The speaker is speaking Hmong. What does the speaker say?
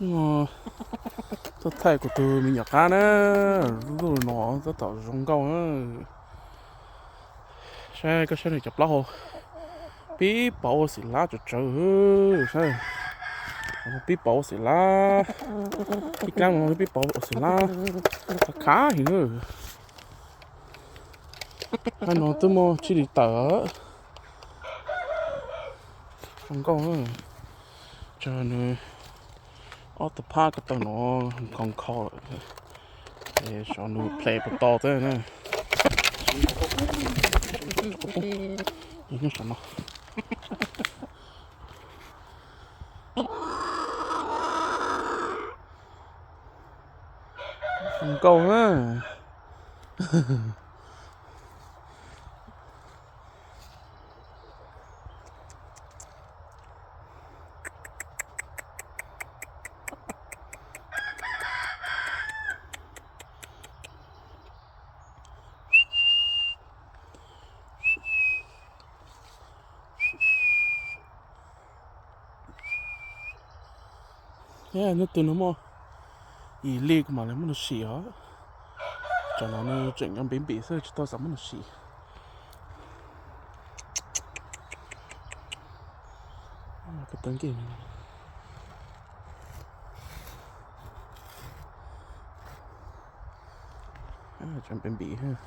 Tuaj thaij kuv tus me nyuam qab na, lub no tab tom zoo nkauj na. Saib koj saib nws cov plaub hau, pib pov ua xim lab tsawv tsawv, saib, pib pov ua xim lab, ib kab no pib pov ua xim lab, khav heev na. Hab no twb muaj tsib li tawm, zoo nkauj na. Tsawg nws ob tug phab ko taw no nkhaus nkhaus lawm, es xyov nws plhe puas tau thiab na. Nyob saum no. Zoo nkauj na. Nyob twg no muaj ib li kuv mam li muab nws sim os. Tsam no nws tseem nyob npem npem xwb tsis tau xav muab nws sim. Npem npem.